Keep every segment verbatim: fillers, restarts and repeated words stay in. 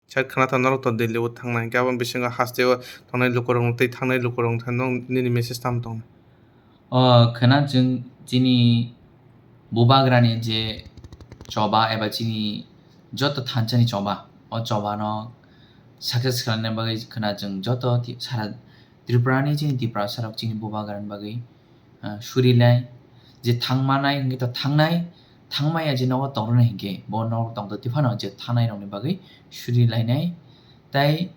Side khwna tha norok to Delhi o thangnai, hinkhe aboni bisingo hasteo thangnai lukurok tei thangnai lukurok thani nini message tamo tongo? O khwna chwng chini bubagrani je choba eba chini joto thansa ni choba, o choba no success khlaina bagwi khwna chwng joto ti-, sara Tripura ni chini Tiprasa rok chini bubagrani bagwi, ah, suri lai, je thangmanai hinkhe to thangnai, thangmaya je nogo tongrwnai hinkhe bo nogo tongtoti phano je thangnai rokni bagwi suri lainai. Tai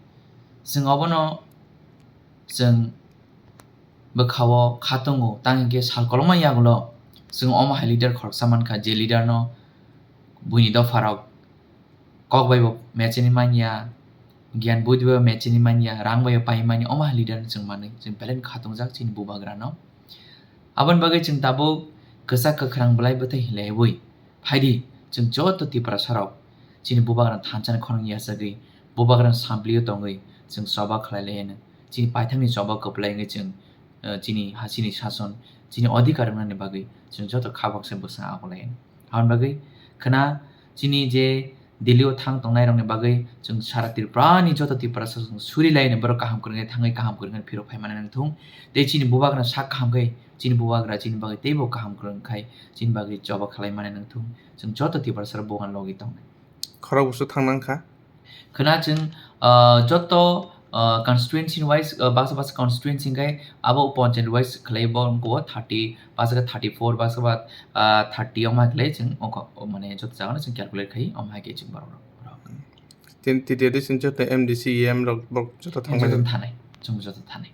chwng obono chwng bwkhao kha tongo, tang hinkhe sal kolokma yagulo chwng omo hai leader khoroksa mankha, je leader no buini dopha rok kok bai bo mecheni manya, giyan budi bai bo mecheni manya, rang bai bo pai manya, omo hai leader no chwng manwi chwng belai no kha tongjak chini bubagra no. Aboni bagwi chwng tabuk kwchak kwkhrang bwlai bwthai hinlaiwi phaidi, chwng joto Tiprasa rok chini bubagra thansa ni khorang yachagwi bubagra samplio tongwi chwng choba khlai lai hino. Chini paithakni choba kwplai wngwi chwng, eh, chini hasini sason, chini adhikar wngnani bagwi chwng joto kha baksa bwsang ago lai hino. Aboni bagwi khwna chini je Delhi o thang tongnai rokni bagwi chwng sara Tripura ni joto Tiprasa chwng suri lai hino, borok kaham kwrwngwi thangwi kaham kwrwngwi phirok phai mani nangthung. Tei chini bubagra sak kaham khe chini bubagra chini bagwi teibo kaham kwrwng khai chini bagwi choba khlai mani nangthung. Chwng joto Tiprasa rok bubagra logi tongnai. Khorok busu thang nang kha. Khwna chwng, ah, joto, ah, constituency wise, ah, baksa baksa constituency hwnkhe abo panchayat wise khlai bo wngkho thirty, baksa khe thirty four, baksa ba, ah, thirty omo hai khlai chwng wngkho, o mane joto jaga no chwng calculate khai omo hai khe chwng borok rok. Tin titi adi sin joto M D C, E M rok bok joto thang Joto mani. Thanai, chwng joto thanai.